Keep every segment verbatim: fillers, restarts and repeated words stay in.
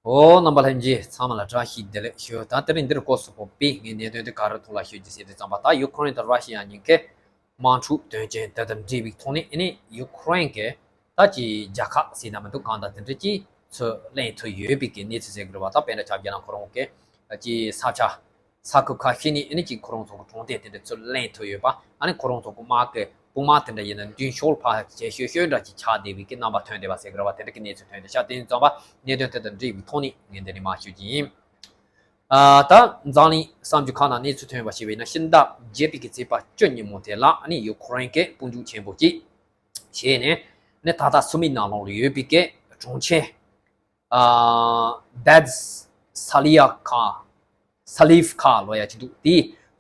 ཨོ། རྣམ་པ་ལྷན་རྒྱས་ཚང་མ་ལ་བཀྲ་ཤིས་བདེ་ལེགས་ཞུ། ད་དེ་རིང་འདིར་སྐོར་སུ་བོད་པའི་ངས་གནད་དོན་དེ་ག་རེ་ཐོག་ལ་ཞུ་རྒྱུ་ཟེར་དུས་ཙམ་པ། ད་ཡུ་ཁུ་རེན་དང་ར་ཤི་ཡ་གཉིས་ཀས་དམག་འཁྲུག་དོན་རྐྱེན་དེ་དང་འབྲེལ་བའི་ཐོག་ནས། ཨ་ནི་ཡུ་ཁུ་རེན་གྱིས་ད་ཅིག་རྒྱལ་ཁ་ཟེར་ན་མི་འདུག། གང་ལྟར་དེ་འདྲ་ཅིག་ཚུར་ལེན་ཐུབ་ཡོད་པའི་གི་གནས་ཚུལ་ཟེར་དགོས་རེད་བ། ད་དཔེར་ན་ཆ་བཞག་ན་ཁོ་རང་གིས་ཅིག་ས་ཆ་ས་ཁུལ་ཁ་ཤས་ནས་ཨ་ནི་ཅིག་ཁོ་རང་ཚོ་གི་གྲོང་སྡེ་དེ་འདྲ་ཚུར་ལེན་ཐུབ་ཡོད་པ། ཨ་ནི་ཁོ་རང་ཚོ་གི་དམག་གི་དཔུང་དམག་དེ་འདྲ་ཡིན་ན་མདུན་ཤོག་ཕར་བྱས་ཤོད་ཤོད་འདྲ་ཅིག་ཆགས་བསྡད་པའི་གི་རྣམ་པ་ཐོན་བསྡད་པ་ཟེར་དགོས་རེད་བ། དེ་འདྲ་གི་གནས་ཚུལ་ཐོན་བསྡད་ཤག། དེ་ཡིན་ཙང་བ་གནད་དོན་དེ་དང་འབྲེལ་བའི་ཐོག་ནས་ངས་འདི་ནས་མར་ཞུ་རྒྱུ་ཡིན། ཨ། ད་འཛམ་གླིང་གསར་འགྱུར་ཁག་ནང་གནས་ཚུལ་ཐོན་པ་ཞིག་བྱས་ན། ཕྱི་ཟླ་བརྒྱད་པའི་གི་ཚེས་པ་བཅུ་ཉིན་མོ་དེ་ལ་ཨ་ནི་ཡུ་ཁུ་རེན་གྱི་དཔུང་འཇུག་ཆེན་པོ་གཅིག་བྱས་ནས་ནི། ད་ལྟ་སུ་མི་ནང་ལོགས་ལ་ཡོད་པའི་གི་གྲོང་ཁྱེར་ཨ། དེད་ས་ལི་ཡ་ཁ། ས་ལིབ་ཁ་ལོ་ཡ་ཅིག་འདུག། དེ་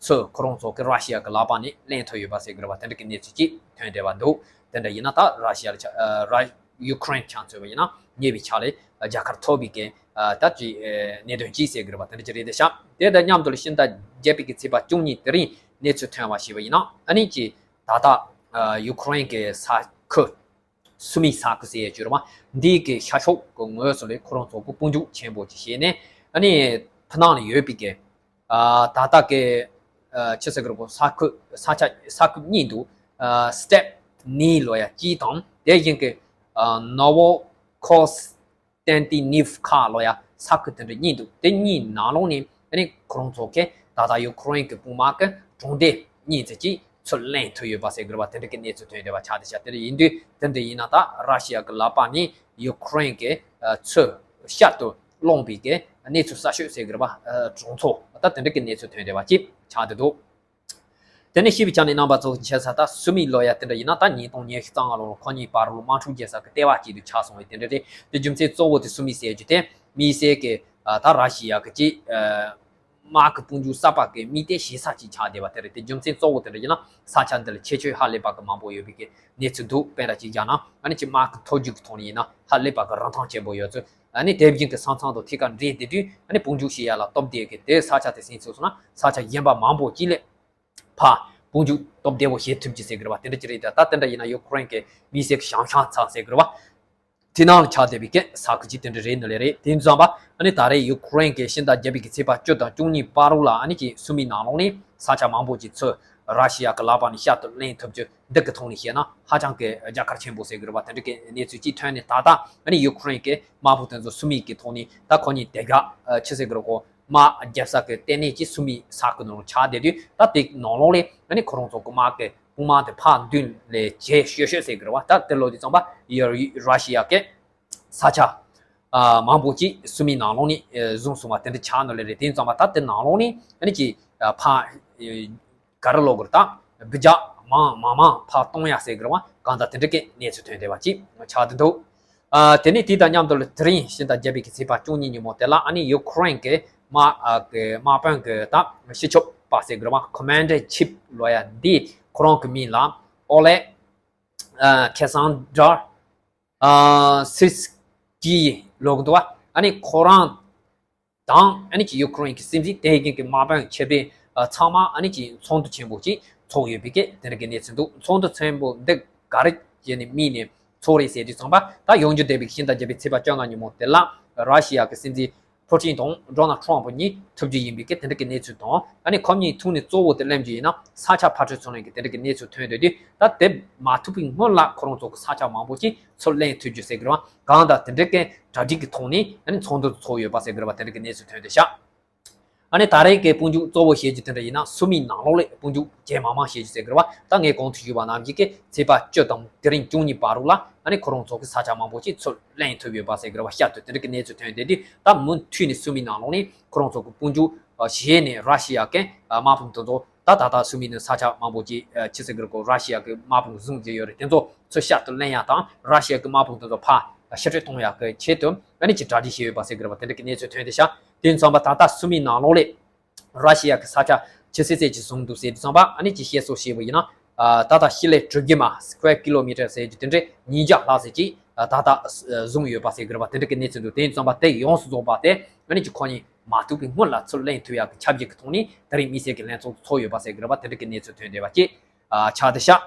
ཚོ་ཁོ་རང་ཚོ་གི་ར་ཤི་ཡ་གི་ལག་པ་ནས་ལེན་ཐུབ་ཡོད་པ་ཟེར་དགོས་རེད་བ། དེ་འདྲ་གི་གནས་ཚུལ་ཅིག་ཐོན་བསྡད་པ་འདུག། དེ་འདྲ་ཡིན་ན་ད་ར་ཤི་ཡ་ལ་ཆ། ཨ། ར། ཡུ་ཁུ་རེན་ཆ་མཚོན་པ་ཡིན་ན་ཉེ་བའི་ཆར་ལ་རྒྱལ་ཁ་ཐོབ་པའི་གི། ཨ། ད་ཅིག་ཨ། གནད་དོན་ཅིག་ཟེར་དགོས་རེད་བ། དེ་འདྲ་ཅིག་རེད་བསྡད་ཤག། དེ་དང་མཉམ་དུ་ལ་ཕྱི་ཟླ་བརྒྱད་པའི་གི་ཚེས་པ་བཅུ་གཉིས་དེ་རིང་གནས་ཚུལ་ཐོན་པ་ཞིག་བྱས་ན། ཨ་ནི་ཅིག་ད་ལྟ་ཨ། ཡུ་ཁུ་རེན་གྱི་ས་ཁུལ། སུ་མི་ས་ཁུལ་ཟེར་ཡས་ཅིག་ཡོད་རེད་བ། འདི་གི་ཤར་ཕྱོགས་ཀྱི་ངོས་སུ་ལ་ཁོ་རང་ཚོ་གི་དཔུང་འཇུག་ཆེན་པོ་ཅིག་བྱས་ནས། ཨ་ནི་ཕྱི་ནང་ལ་ཡོད་པའི་གི། ཨ། ད་ལྟ་གི། ཨ། ཅི་ཟེར་དགོས་རེད་གོ། ས་ཁུལ། ས་ཆ། ས་ཁུལ་གཉིས་འདུག། ཨ། སི་ཊེབ་ནི་ལོ་ཡ་གཅིག་དང་། དེ་བཞིན་གི། ཨ། ནོ་ཝོ་ཁོ་སི་ཏན་ཏི་ནིབ་ཁ་ལོ་ཡ་ས་ཁུལ་དེ་འདྲ་གཉིས་འདུག། དེ་གཉིས་ནང་ལོགས་ནས་ཨ་ནི་ཁོ་རང་ཚོ་གིས་ད་ལྟ་ཡུ་ཁུ་རེན་གྱི་དཔུང་དམག་གི་གྲོང་སྡེ་གཉིས་ཙམ་ཅིག་ཚུར་ལེན་ཐུབ་ཡོད་པ་ཟེར་དགོས་རེད་བ། དེ་འདྲ་གི་གནས་ཚུལ་ཐོན་བསྡད་པ་ཆགས་བསྡད་ཤག། དེ་འདྲ་ཡིན་དུས་དེ་འདྲ་ཡིན་ན་ད་ར་ཤི་ཡ་གི་ལག་པ་ནས་ཡུ་ཁུ་རེན་གྱི། ཨ། ཚུར་ཤར་དུ་སློང་བའི་གི་གནས་ཚུལ་གསར་ཤོས་ཟེར་དགོས་རེད་བ། ཨ། གྲོང་ཚོ་ད་དེ་འདྲ་གི་གནས་ཚུལ་ཐོན་བསྡད་པ་ཅིག་ཆགས་བསྡད་འདུག། དེ་ནས་ཤེས་པའི་ཆ་ནས་རྣམ་པ་ཚོ་མཁྱེན་གསལ། ད་སུ་མི་ལོ་ཡ་དེ་འདྲ་ཡིན་ན། ད་ཉིས་སྟོང་ཉི་ཤུ་རྩ་ལྔ་ལོ་ལ་ཁོ་གཉིས་བར་ལ་དམག་འཁྲུག་བྱེད་ས་གི་ལྟེ་བ་གཅིག་ཏུ་ཆགས་སོང་བས་དེ་འདྲ་རེད། དེ་རྒྱུ་མཚན་གཙོ་བོ་དེ་སུ་མི་ཟེར་རྒྱུ་དེ་དམིགས་བསལ་གྱི། ཨ། ད་ར་ཤི་ཡ་གི་ཅིག། ཨ། དམག་གི་དཔུང་འཇུག་གསར་པ་གི་དམིགས་གཏད་བྱེད་ས་ཅིག་ཆགས་བསྡད་པ་དེ་རེད། དེ་རྒྱུ་མཚན་གཙོ་བོ་དེ་འདྲ་ཡིན་ན། ས་ཆ་འདི་ལ་ཁྱད་ཆོས་ཧ་ལས་པ་གི་མང་པོ་ཡོད་པའི་གི་གནས་ཚུལ་འདུག། དཔེར་ན་ཅིག་བཞག་ན། ཨ་ནི་ཅིག་དམག་གི་མཐོ་རྒྱུགས་ཀྱི་ཐོག་ནས་ཡིན་ན་ཧ་ལས་པ་གི་རིན་ཐང་ཆེན་པོ་ཡོད་ཚུལ། ཨ་ནི་དེ་བཞིན་གྱི་ས་མཚམས་དང་ཐད་ཀར་འབྲེལ་བསྡད་དུས། ཨ་ནི་དཔུང་འཇུག་བྱེད་ཡ་ལ་སྟོབས་ལྡན་གྱི་དེ་ས་ཆ་དེ་ཟིན་ཚུལ་སོང་ན། ས་ཆ་གཞན་པ་མང་པོ་ཅིག་ལས་ཕར་དཔུང་འཇུག་སྟོབས་ལྡན་པོ་བྱེད་ཐུབ་ཀྱི་ཟེར་གི་རེད་བ། དེ་འདྲ་ཅིག་རེད། ད་ད་དེ་འདྲ་ཡིན་ན་ཡུ་ཁུ་རེན་གྱི་མི་སེར་གྱི་བྱང་ཤིང་ཚང་ཟེར་གི་རེད་བ། དེ་ནང་ལ་ཆགས་བསྡད་པའི་གི་ས་ཁུལ་ཅིག་དེ་འདྲ་རེད་ནི་ལས་རེད། དེ་ཙམ་པ་ཨ་ནི་ད་རེས་ཡུ་ཁུ་རེན་གྱི་ཕྱི་ཟླ་བརྒྱད་པའི་གི་ཚེས་པ་བཅུ་དང་བཅུ་གཉིས་བར་རུ་ལ། ཨ་ནི་ཅིག་སུ་མི་ནང་ལོགས་ནས་ས་ཆ་མང་པོ་ཅིག་ཚུར་ར་ཤི་ཡ་གི་ལག་པ་ནས་ཤར་དུ་ལེན་ཐུབ་རྒྱུ་འདི་གི་ཐོག་ནས་བཤད་ན་ཧ་ཅང་གི་རྒྱལ་ཁ་ཆེན་པོ་ཟེར་གི་རེད་བ། དེ་འདྲ་གི་གནས་ཚུལ་ཅིག་ཐོན་ནས། ད་ལྟ་ཨ་ནི་ཡུ་ཁུ་རེན་གྱི་དམག་དཔུང་དེ་ཚོ་སུ་མི་གི་ཐོག་ནས་ད་ཁོ་གཉིས་དེ་ག་ཨ་ཅི་ཟེར་གི་རེད་གོ། དམག་རྒྱབ་ས་གི་ལྟེ་གནས་ཀྱི་སུ་མི་ས་ཁུལ་ནང་ལ་ཆགས་བསྡད་དུས། ད་དེ་ནང་ལོགས་ལས་ཨ་ནི་ཁོ་རང་ཚོ་གི་དམག་གི་དཔུང་དམག་དེ་ཕར་མདུན་ལ་བྱས་ཤོད་ཤོད་ཟེར་གི་རེད་བ། ད་དེ་ལོ་དེ་ཙམ་པ་ཡ་ར་ཤི་ཡ་གི་ས་ཆ་ཨ་མང་པོ་ཅིག་སུ་མི་ནང་ལོགས་ནས་ཨ་བཟུང་སོང་བ་དེ་འདྲ་ཆགས་ནི་ལས་རེད། དེ་ཙམ་པ་ད་དེ་ནང་ལོགས་ནས་ཨ་ནི་ཅིག་ཨ་ཕར་ཨ་ག་རེ་ལབ་དགོས་རེད། ད་འབུད་རྒྱག་མང་མང་མང་ཕར་གཏོང་ཡ་ཟེར་གི་རེད་བ། གང་ལྟར་དེ་འདྲ་གི་གནས་ཚུལ་ཐོན་བསྡད་པ་ཅིག་ཆགས་བསྡད་འདུག། ཨ། དེ་ནས་དེ་དང་མཉམ་དུ་ལ་དེ་རིང་ཕྱི་ཟླ་བརྒྱད་པའི་གི་ཚེས་པ་བཅུ་གཉིས་ཉིན་མོ་དེ་ལ་ཨ་ནི་ཡུ་ཁུ་རེན་གྱི་དམག་ཨ་གི་དམག་དཔོན་གྱི་ད་སྤྱི་ཁྱབ་པ་ཟེར་གི་རེད་བ། Commander in Chief ལབ་ཡ་འདི་ཁོ་རང་གི་མིང་ལ་ཨོ་ལེ་ཨ་ཁེ་སན་དྲ་ཨ་སིར་སི་ཀི་ལབ་གི་འདུག་བ། ཨ་ནི་ཁོ་རང་དང་ཨ་ནི་ཅིག་ཡུ་ཁུ་རེན་གྱི་སྲིད་འཛིན་དེ་བཞིན་གྱི་དམག་དཔོན་ཁྱེད་པའི་ཨ་ཚང་མ་ཨ་ནི་ཅིག་ཚོགས་འདུ་ཆེན་པོ་ཅིག་ཚོགས་ཡོད་པའི་གི་དེ་འདྲ་གི་གནས་ཚུལ་འདུག། ཚོགས་འདུ་ཆེན་པོ་འདི་ག་རེ་བྱས་ནས་དམིགས་ནས་ཚོགས་རེད་ཟེར་དུས་ཙམ་པ། ད་ཡོང་རྒྱུ་བསྡད་པའི་ཕྱི་ཟླ་བརྒྱད་པའི་ཚེས་པ་བཅོ་ལྔ་ཉིན་མོ་དེ་ལ་ར་ཤི་ཡ་གི་སྲིད་འཛིན་ཕུ་ཊིན་དང་ཌོ་ནལ་ཊམ་ཕུ་གཉིས་ཐུག་རྒྱུ་ཡིན་པའི་གི་དེ་འདྲ་གི་གནས་ཚུལ་དང་། ཨ་ནི་ཁོ་གཉིས་ཐུག་ནས་གཙོ་བོ་དེ་གླེང་རྒྱུ་ཡིན་ན་ས་ཆ་ཕར་འཕྲོས་ཚུར་ལེན་གི་དེ་འདྲ་གི་གནས་ཚུལ་ཐོན་བསྡད་དུས། ད་དེ་མ་ཐུག་པའི་སྔོན་ལ་ཁོ་རང་ཚོ་གི་ས་ཆ་མང་པོ་ཅིག་ཚུར་ལེན་ཐུབ་རྒྱུ་ཟེར་གི་རེད་བ། གང་ལྟར་དེ་འདྲ་གི་གྲ་སྒྲིག་གི་ཐོག་ནས་ཨ་ནི་ཚོགས་འདུ་ཚོགས་ཡོད་པ་ཟེར་གི་རེད་བ། དེ་འདྲ་གི་གནས་ཚུལ་ཐོན་བསྡད་ཤག། ཨ་ནི་ད་རེས་ཀྱི་དཔུང་འཇུག་གཙོ་བོ་བྱེད་རྒྱུ་དེ་འདྲ་ཡིན་ན་སུ་མི་ནང་ལོགས་ལ་དཔུང་འཇུག་བྱེད་མང་མང་བྱེད་རྒྱུ་ཟེར་གི་རེད་བ། ད་ངས་གོང་དུ་ཞུས་པ་ནང་བཞིན་གྱི་ཚེས་པ་བཅུ་དང་དེ་རིང་བཅུ་གཉིས་བར་རུ་ལ་ཨ་ནི་ཁོ་རང་ཚོ་གི་ས་ཆ་མང་པོ་ཅིག་ཚུར་ལེན་ཐུབ་ཡོད་པ་ཟེར་གི་རེད་བ། ཤར་དུ་དེ་འདྲ་གི་གནས་ཚུལ་ཐོན་བསྡད་དུས། ད་མུ་མཐུད་ནས་སུ་མི་ནང་ལོགས་ནས་ཁོ་རང་ཚོ་གི་དཔུང་འཇུག་བྱས་ནས་ར་ཤི་ཡ་གི་དམག་དཔུང་དེ་ཚོ་ད་ད་ལྟ་སུ་མི་ནི་ས་ཆ་མང་པོ་ཅིག་ཨ་ཅི་ཟེར་གི་རེད་གོ། ར་ཤི་ཡ་གི་དམག་དཔུང་བཟུང་བྱས་ཡོད་རེད། དེ་ཚོ་ཚུར་ཤར་དུ་ལེན་ཡ་དང་ར་ཤི་ཡ་གི་དམག་དཔུང་དེ་ཚོ་ཕར་ཕྱིར་སྤྲོད་གཏོང་ཡ་གི་ཆེད་དུ་ཨ་ནི་ཅིག་གྲ་སྒྲིག་བྱས་ཡོད་པ་ཟེར་གི་རེད་བ། དེ་འདྲ་གི་གནས་ཚུལ་ཐོན་བསྡད་ཤག། དེ་ཙམ་པ་ད་ལྟ་སུ་མི་ནང་ལོགས་ལ་ར་ཤི་ཡ་གི་ས་ཆ་ཇེ་ཆེ་ཇེ་ཆེ་བཟུང་འདུག་ཟེར་དུས་ཙམ་པ། ཨ་ནི་ཅིག་བཤད་སྲོལ་བྱས་པ་ཡིན་ན། ཨ་ད་ལྟ་ཤི་ལེ་དྲུག་བརྒྱ་མ་square kilometre ཟེར་རྒྱུ་དེ་འདྲ་ཉིས་བརྒྱ་ལྷག་ཙམ་ཅིག་ཨ་ད་ལྟ་བཟུང་ཡོད་པ་ཟེར་གི་རེད་བ། དེ་འདྲ་གི་གནས་ཚུལ་འདུག། དེ་ཙམ་པ་དེ་ཡོངས་སུ་རྫོགས་པ་དེ་ཨ་ནི་ཅིག་ཁོ་གཉིས་མ་ཐུག་པའི་སྔོན་ལ་ཚུར་ལེན་ཐུབ་ཡག་གི་ཆབ་སྲིད་ཀྱི་ཐོག་ནས་ད་རེས་དམིགས་བསལ་གྱི་ལྷན་ཚོགས་ཚོགས་ཡོད་པ་ཟེར་གི་རེད་བ། དེ་འདྲ་གི་གནས་ཚུལ་ཐོན་བསྡད་པ་ཅིག་ཨ་ཆགས་བསྡད་ཤག།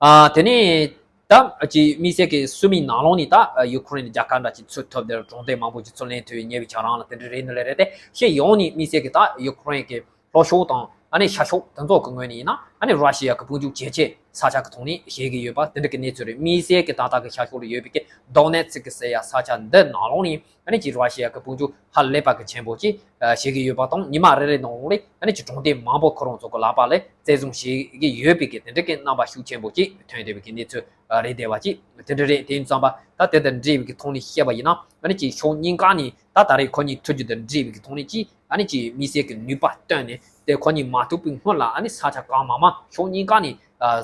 ཨ་དེ་ནས་ ད་ཅི་དམིགས་བསལ་གྱི་སུད་མི་ནང་ལོགས་ནས་ད་ཡུ་ཁུ་རེན་རྒྱལ་ཁབ་འདྲ་ཅིག་ཚུར་ཐོབ་དེར་གྲོང་སྡེ་མང་པོ་ཅིག་ཚུར་ལེན་ཐུབ་ཡོད་ཉེ་བའི་ཆ་རང་ལ་དེ་འདྲ་རེད་འདི་ལས་རེད་དེ། ཕྱི་ཡོང་ནས་དམིགས་བསལ་གྱི་ད་ཡུ་ཁུ་རེན་གྱི་ལྷོ་ཕྱོགས་དང་ཨ་ནི་ཤར་ཕྱོགས་དེ་ཚོ་གི་ངོས་ནས་ཡིན་ན་ཨ་ནི་ར་ཤི་ཡ་གི་དཔུང་འཇུག་ཇེ་ཆེ་ས་ཆ་གི་ཐོག་ནས་བྱེད་ཀྱི་ཡོད་པ་དེ་འདྲ་གི་གནས་ཚུལ་རེད། དམིགས་བསལ་གྱི་ད་ལྟ་གི་ཤར་ཕྱོགས་ལ་ཡོད་པའི་གི་དོ་ནེ་ཚིག་གི་ཟེར་ཡ་ས་ཆ་འདི་ནང་ལོགས་ནས་ཨ་ནི་ཅིག་ར་ཤི་ཡ་གི་དཔུང་འཇུག་ཧ་ལས་པ་གི་ཆེན་པོ་ཅིག་བྱེད་ཀྱི་ཡོད་པ་དང་ཉི་མ་རེ་རེ་ནང་ལོགས་ལ་ཨ་ནི་ཅིག་གྲོང་སྡེ་མང་པོ་ཁོ་རང་ཚོ་གི་ལག་པ་ལ་བཙན་བཟུང་བྱེད་ཀྱི་ཡོད་པའི་གི་དེ་འདྲ་གི་རྣམ་པ་ཤུགས་ཆེན་པོ་ཅིག་ཐོན་བསྡད་པའི་གི་གནས་ཚུལ་རེད་བསྡད་པ་ཅིག་དེ་འདྲ་རེད། དེ་ཡིན་ཙམ་པ་ད་དེ་དང་འབྲེལ་བའི་གི་ཐོག་ནས་བཤད་པ་ཡིན་ན་ཨ་ནི་ཅིག་ཕྱོགས་གཉིས་ཀ་ནས་ད་ད་རེས་ཁོ་གཉིས་ཐུག་རྒྱུ་དང་འབྲེལ་བའི་གི་ཐོག་ནས་ཅིག་ཨ་ནི་ཅིག་དམིགས་བསལ་གྱི་ནུས་པ་བཏོན་ནས་དེ་ཁོ་གཉིས་མ་ཐུག་པའི་སྔོན་ལ་ཨ་ནི་ས་ཆ་གང་མང་མང་ཕྱོགས་གཉིས་ཀ་ནས་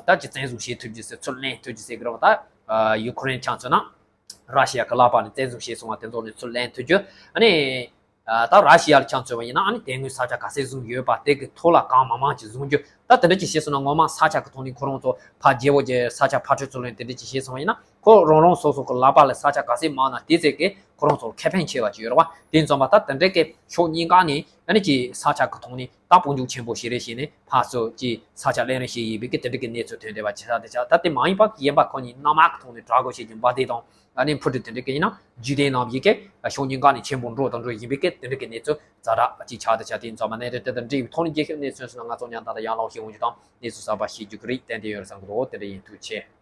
ད་ཅིག་བཙན་བཟུང་བྱེད་ཐུབ་རྒྱུ་ཟེར་ཚུར་ལེན་ཐུབ་རྒྱུ་ཟེར་གི་རེད་བ། ད་ཡུ་ཁུ་རེན་ཆ་མཚོན་ན་ར་ཤི་ཡ་གི་ལག་པ་ནས་བཙན་བཟུང་བྱས་སོང་བ་དེ་ཚོ་ནས་ཚུར་ལེན་ཐུབ་རྒྱུ་ཨ་ནི་ད་ར་ཤི་ཡ་ལ་ཆ་མཚོན་པ་ཡིན་ན་ཨ་ནི་དེ་སྔོན་ས་ཆ་ག་ཚད་བཟུང་ཡོད་པ་དེ་གི་ཐོག་ལ་གང་མང་མང་ཅིག་བཟུང་རྒྱུ། ད་དེ་འདྲ་ཅིག་བྱས་སོང་ན་ངོ་མ་ས་ཆ་གི་ཐོག་ནས་ཁོ་རང་ཚོ་ཕར་རྒྱལ་པོ་རྒྱལ་ས་ཆ་ཕར་འཕྲོས་ཚུར་ལེན་དེ་འདྲ་ཅིག་བྱས་སོང་བ་ཡིན་ན། ཁོ་རང་རང་སོ་སོ་གི་ལག་པ་ལ་ས་ཆ་ག་ཚད་མང་ན་དེ་ཚད་ཀྱིས་ཁོ་རང་ཚོར་ཁེ་ཕན་ཆེ་བ་ཅིག་ཡོད་རེད་བ། དེ་ཙམ་པ་ད་དེ་འདྲ་གི་ཕྱོགས་གཉིས་ཀ་ནས་ཨ་ནི་ཅིག་ས་ཆ་གི་ཐོག་ནས་ད་དཔུང་འཇུག་ཆེན་པོ་ཞིག་རེད་བྱས་ནས་ཕར་ཚུར་ཅིག་ས་ཆ་ལེན་རེས་བྱས་ཡིན་པའི་གི་དེ་འདྲ་གི་གནས་ཚུལ་ཐོན་བསྡད་པ་ཅིག་ད་དེ་ཆ་ད་དེ་མ་ཡིན་པ་གཞན་པ་ཁོ་གཉིས་མནའ་མ་གི་ཐོག་ནས་དྲག་རྒོལ་བྱེད་ཀྱི་འབའ་སྡེ་དང་ཨ་ནི་འཕུར་གྲུ་དེ་འདྲ་གི་ཡིན་ན་རྒྱུད་སྡེ་རྣམས་ཡི་གེ་ཕྱོགས་གཉིས་ཀ་ནས་ཆེན་པོ་འགྲོ་དང་འགྲོ་ཡིན་པའི་གི་དེ་འདྲ་གི་གནས་ཚུལ་ཛ་དྲག་ཅིག་ཆགས་བསྡད་ཆ། དེ་ཙམ་པ་ནས་དེ་དང་འབྲེལ་བའི་ཐོག་ནས་རྒྱལ་ཁབ་གནས་ཚུལ་སོགས་ང་ཚོ་ཉམས་ད་ལྟ་ཡང་ལོག་ཤེས་འོང་རྒྱུ་དང་གནས་ཚུལ་གསར་པ་ཤེས་རྒྱུ་གི་རེད། ཏན་ཏན་ཡོད་རེད་བསམ་གི་འདུག་དེ་འདྲ་ཡིན། ཐུགས་རྗེ་ཆེ།